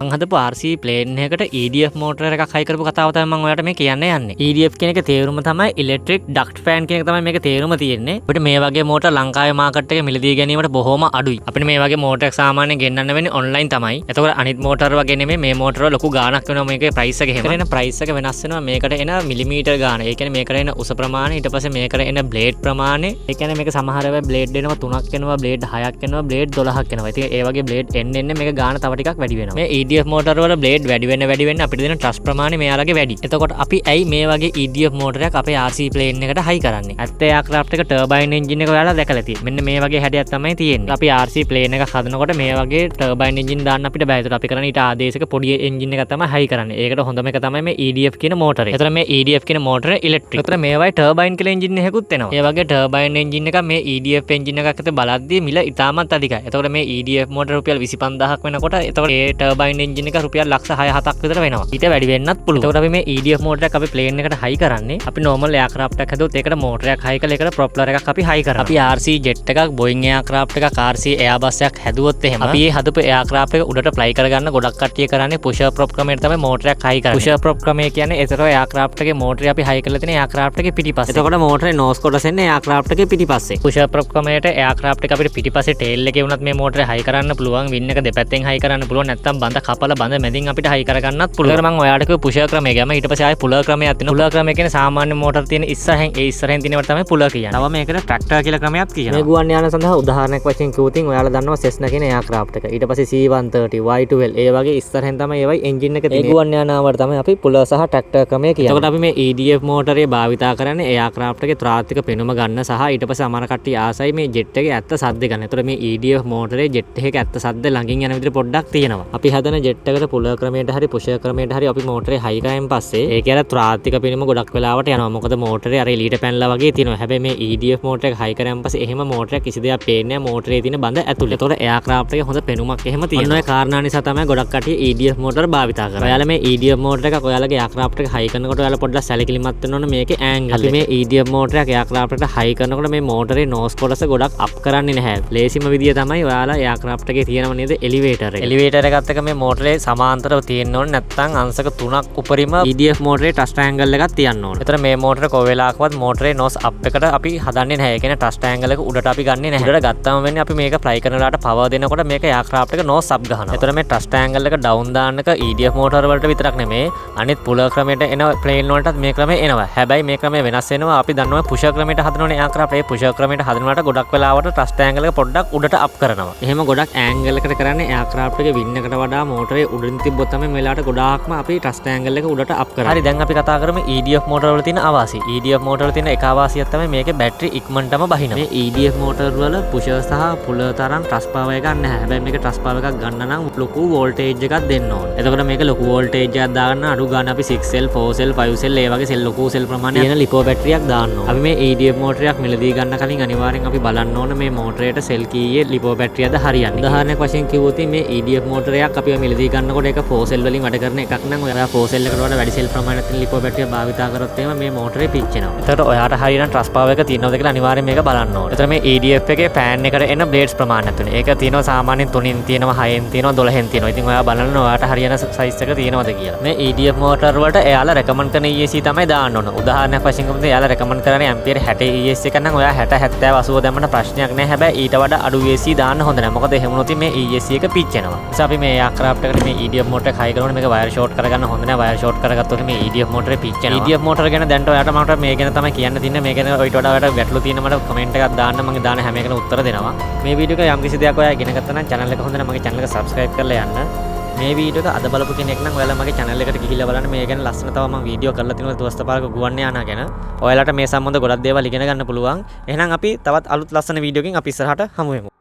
මං හදපු RC plane එකකට EDF motor එකක් හයි කරපු කතාව තමයි මං ඔයාලට මේ කියන්න යන්නේ. EDF කියන එකේ තේරුම තමයි ඉලෙක්ට්‍රික් ඩක්ට් ෆෑන් කියන එක තමයි මේකේ තේරුම තියෙන්නේ. අපිට මේ වගේ මෝටර් ලංකාවේ මාකට් එකේ මිලදී ගැනීමට බොහොම අඩුයි. අපිට මේ වගේ මෝටරයක් සාමාන්‍යයෙන් ගෙන්නන්න වෙන්නේ ඔන්ලයින් තමයි. එතකොට අනිත් මෝටර් වගේ නෙමෙයි, මේ මෝටර් වල ලොකු ගාණක් වෙනවා මේකේ ප්‍රයිස් එක එහෙම. එන ප්‍රයිස් එක වෙනස් වෙනවා මේකට එන මිලිමීටර් ගාණ. ඒ කියන්නේ මේකට එන උස ප්‍රමාණය, ඊට පස්සේ මේකට එන බ්ලේඩ් ප්‍රමාණය. ඒ කියන්නේ මේක සමහර වෙලාවට බ්ලේඩ් එනවා තුනක් එනවා, බ්ලේඩ් හයක් එනවා, බ්ලේඩ් 12ක් එනවා. ඉතින් ඒ වගේ බ්ලේඩ් එන්න එන්න මේක ගාණ තව ටිකක් වැඩි වෙනවා. මේ EDF motor වල බ්ලේඩ් වැඩි වෙන්න වැඩි වෙන්න අපිට දෙන ත්‍රස්ට් ප්‍රමාණය මෙයාලගේ වැඩි. එතකොට අපි ඇයි මේ වගේ EDF මෝටරයක් අපේ RC plane එකට හයි කරන්නේ? ඇත්ත එයාක්‍රාෆ්ට් එක ටර්බයින් එන්ජින් එක ඔයාලා දැකලා තියෙන්නේ. මෙන්න මේ වගේ හැඩයක් තමයි තියෙන්නේ. අපි RC plane එකක් හදනකොට මේ වගේ ටර්බයින් එන්ජින් දාන්න අපිට බෑ. ඒතකොට අපි කරන්නේ ඊට ආදේශක පොඩි එන්ජින් එකක් තමයි හයි කරන්නේ. ඒකට හොඳම එක තමයි මේ EDF කියන මෝටරය. එතකොට මේ EDF කියන මෝටරය ඉලෙක්ට්‍රික්. එතකොට මේ වගේ ටර්බයින් කියලා එන්ජින් එකකුත් එනවා. ඒ වගේ ටර්බයින් එන්ජින් එක මේ EDF engine එකක් අතර බලද්දී මිල ඉතාමත් අධිකයි. එතකොට මේ EDF motor රුපියල් 25,000ක් වෙනකොට, එතකොට ඒ ටර්බයින් එන්ජින් එක රුපියල් ලක්ෂ 6 7ක් විතර වෙනවා. ඊට වැඩි වෙන්නත් පුළුවන්. එතකොට අපි මේ EDF මෝටරයක් අපි ප්ලේන් එකට හයි කරන්නේ, අපි නෝමල් එයාක්‍රාෆ්ට් එකක් හැදුවොත් ඒකට මෝටරයක් හයි කරලා ඒකට ප්‍රොපෙලර් එකක් අපි හයි කරනවා. අපි RC jet එකක්, බෝයින් එයාක්‍රාෆ්ට් එකක්, RC එයාබස් එකක් හැදුවොත් එහෙම, අපි මේ හදපු එයාක්‍රාෆ්ට් එක උඩට ෆ්ලයි කරගන්න ගොඩක් කට්ටිය කරන්නේ පුෂර් ප්‍රොප් ක්‍රමයට තමයි මෝටරයක් හයි කරන්නේ. පුෂර් ප්‍රොප් ක්‍රමය කියන්නේ ඒතර එයාක්‍රාෆ්ට් එකේ මෝටරය අපි හයි කරලා තියෙන එයාක්‍රාෆ්ට් එකේ පිටිපස්සේ. එතකොට මෝටරේ නෝස් කොටස එන්නේ එයාක්‍රාෆ්ට් එකේ පිටිපස්සේ. පුෂර් ප්‍රොප් ක්‍රමයට එයාක්‍රාෆ්ට් එක අපිට පිටිපස්සේ ටේල් එකේ වුණත් මේ මෝටරය හයි කරන්න පුළුවන්. වින් එක දෙපැත්තෙන් හයි කරන්න පුළුවන්. නැත්නම් බඳ කපලා බඳ මැදින් අපිට හයි කරගන්නත් පුළුවන්. ඒකට මං ඔයාලට කිව්ව පුෂර් ක්‍රමය ගැන. ඊට පස්සේ ආයේ පුලර් ක්‍රමයක් තියෙනවා. පුලර් ක්‍රමය කියන්නේ සාමාන්‍ය මෝටර් තියෙන ඉස්සරහෙන්, ඒ ඉස්සරහෙන් තියෙනවට තමයි පුලර් කියන්නේ. තව මේකට ට්‍රැක්ටර් කියලා ක්‍රමයක් කියනවා. මේ ගුවන් යාන සඳහා උදාහරණයක් වශයෙන් කිව්වොත් ඔයාලා දන්නවා Cessna කියන එයාක්‍රාෆ්ට් එක. ඊට පස්සේ C130, Y12, ඒ වගේ ඉස්සරහෙන් තමයි ඒවයි එන්ජින් එක තියෙන්නේ. ඒ ගුවන් යාන ආවට තමයි අපි පුලර් සහ ට්‍රැක්ටර් ක්‍රමය කියන්නේ. එතකොට අපි මේ EDF මෝටරේ භාවිතා කරන්නේ එයාක්‍රාෆ්ට් එකේ ත්‍රාත්තික පෙනුම ගන්න සහ ඊට පස්සේ සමහර කට්ටිය ආසයි මේ ජෙට් එකේ ඇත්ත සද්ද ගන්න. එතකොට මේ EDF මෝටරේ ජෙට් එකේ ඇත්ත සද්ද ළඟින් යන විදිහට පොඩ්ඩක් තියෙනවා. අපි හදන ජෙට් එකට පුලර් ක්‍රමයට හරි පුෂර් ක්‍රමයට හරි අපි මෝටරේ හයි කරායින් පස්සේ ඒක අර ත්‍රාත්තික පෙනුම ගොඩක් වෙලාවට යනවා. මොකද මෝටරේ අර එළියට පැනලා වගේ තියෙනවා. හැබැයි මේ EDF මෝටර් එක හයි කරාන් පස්සේ එහෙම මෝටරයක් කිසි දෙයක් පේන්නේ නැහැ මෝටරේ තියෙන බඳ ඇතුලේ. එතකොට එයාක්‍රාෆ්ට් එකේ හොඳ පෙනුමක් එහෙම තියෙනවා. ඔන්න ඔය කාරණා නිසා තමයි ගොඩක් කට්ටිය EDF motor භාවිතා කරන්නේ. ඔයාලා මේ EDF motor එකක් ඔයාලගේ එයාක්‍රාෆ්ට් එක හයි කරනකොට ඔයාලා පොඩ්ඩක් සැලකිලිමත් වෙන්න ඕන මේකේ ඇන්ගල්. අපි මේ EDF මෝටරයක් එයාක්‍රාෆ්ට් එකට හයි කරනකොට මේ මෝටරේ නෝස් කොටස ගොඩක් අප් කරන්නේ නැහැ. ලේසිම විදිය තමයි ඔයාලා එයාක්‍රාෆ්ට් එකේ තියෙනව නේද එලිවේටර් එක. එලිවේටර් එකත් එක්ක මේ මෝටරේ සමාන්තරව තියෙන්න ඕනේ, නැත්නම් අංශක 3ක් උපරිම EDF මෝටරේ ත්‍රස්ට් ඇන්ගල් එකක් තියන්න ඕනේ. එතන මේ මෝටර කොයි වෙලාවකවත් මෝටරේ නෝස් අප් එකට අපි හදන්නේ නැහැ. ඒ කියන්නේ ත්‍රස්ට් ඇන්ගල් එක උඩට අපි ගන්නෙ නැහැ. උඩට ගත්තම වෙන්නේ අපි මේක ෆ්ලයි කරන වෙලාවට පවර් දෙනකොට මේක එයාක්‍රාෆ්ට් එක නෝස් අප් ගහනවා. එතන මේ ත්‍රස්ට් ඇන්ගල් එක ඩවුන් දාන්න එක EDF motor වලට විතරක් නෙමේ, අනිත් පුලර් ක්‍රමයට එන ප්ලේන් වලටත් මේ ක්‍රමය එනවා. හැබැයි මේ ක්‍රමය වෙනස් වෙනවා. අපි දන්නවා පුෂර් ක්‍රමයට හදනවනේ එයාක්‍රාෆ්ට්. ඒ පුෂර් ක්‍රමයට හදනවට ගොඩක් වෙලාවට ත්‍රස්ට් ඇන්ගල් එක පොඩ්ඩක් උඩට අප් කරනවා. එහෙම ගොඩක් ඇන්ගල් එකට කරන්නේ එයාක්‍රාෆ්ට් එකේ වින් එකට වඩා මෝටරේ උඩින් තිබ්බොත් තමයි මේ වෙලාවට ගොඩාක්ම අපි ත්‍රස්ට් ඇන්ගල් එක උඩට අප් කරන්නේ. හරි, දැන් අපි කතා කරමු EDF motor වල තියෙන අවාසි. EDF motor වල තියෙන එක අවාසියක් තමයි මේකේ බැටරි ඉක්මනටම බහිනවා. මේ EDF motor වල පුෂර් සහ පුලර් තරම් ත්‍රස්ට් පවර් එකක් නැහැ. හැබැයි මේක ත්‍රස්ට් පවර් එකක් ගන්න නම් ලොකු වෝල්ටේජ් එකක් දෙන්න ඕන. එතකොට මේක ලොකු වෝල්ටේජ් එකක් දාගන්න අඩු ගන්න අපි 6 cell, 4 cell, 5 cell, ඒ වගේ සෙල් ලොකු සෙල් ප්‍රමාණයක් තියෙන ලිපෝ බැටරියක් දාන්න ඕන. අපි මේ EDF මෝටරයක් මිලදී ගන්න කලින් අනිවාර්යෙන් අපි බලන්න ඕන මේ මෝටරයට සෙල් කීයේ ලිපෝ බැටරියද හරියන්නේ. උදාහරණයක් වශයෙන් කිව්වොත් මේ EDF මෝටරයක් අපි මිලදී ගන්නකොට ඒක 4 සෙල් වලින් වැඩ කරන එකක් නම්, ඔයා 4 සෙල් එකට වඩා වැඩි සෙල් ප්‍රමාණයක් තියෙන ලිපෝ බැටරිය භාවිතා කරොත් එහෙම මේ මෝටරේ පිච්චෙනවා. එතකොට ඔයාට හරියන ත්‍රස්ට් පවර් එක තියෙනවද කියලා අනිවාර්යෙන් මේක බලන්න ඕන. එතකොට මේ EDF එකේ ෆෑන් එකට එන බ්ලේඩ්ස් ප්‍රමාණයක් තියෙනවා. ඒක තියෙනවා සාමාන්‍යයෙන් තුනින් තියෙනවා, හයෙන් තියෙනවා, 12න් තියෙනවා. ඉතින් ඔයා බලන්න ඔයාට හරියන සයිස් එක තියෙනවද කියලා. මේ EDF motor වලට එයාලා රෙකමන්ඩ් කරන ESC තමයි දාන්න ඕන. උදාහරණයක් වශයෙන් ගමුද එයාලා රෙකමන්ඩ් කරන්නේ ඇම්පියර් 60 ESC එකක් නම් ඔයා 60, 70, 80 දැම්මට ප්‍රශ්නයක් නෑ. හැබැයි ඊට වඩා අඩු ESC දාන්න හොඳ නෑ. මොකද එහෙම වුණොත් මේ ESC එක පිච්චෙනවා. නිසා අපි මේ එයාක්‍රාෆ්ට් එකට මේ EDF motor එක හයි කරනකොට මේක වයර් ෂෝට් කරගන්න හොඳ නෑ. වයර් ෂෝට් කරගත්තොත් මේ EDF මෝටරේ පිච්චෙනවා. EDF motor ගැන දැන්ට ඔයාට මට මේ ගැන තමයි කියන්න තියන්නේ. මේ ගැන ඔයිට වඩා ඔයාට ගැටලු තියෙන මට කමෙන්ට් එකක් දාන්න. මම දාන හැම එකටම උත්තර දෙනවා. මේ වීඩියෝ එක යම් කිසි දෙයක් ඔයා ඉගෙන ගත්තා නම්, channel එක හොඳ නම් මගේ channel එක subscribe කරලා යන්න. මේ වීඩියෝ එක අද බලපු කෙනෙක් නම් ඔයාලා මගේ channel එකට ගිහිල්ලා බලන්න. මේ ගැන ලස්සන තව මම වීඩියෝ කරලා තිනවා දවස්තපාරක ගුවන් යානා ගැන. ඔයාලට මේ සම්බන්ධ ගොඩක් දේවල් ඉගෙන ගන්න පුළුවන්. එහෙනම් අපි තවත් අලුත් ලස්සන වීඩියෝකින් අපි ඉස්සරහට හමු වෙමු.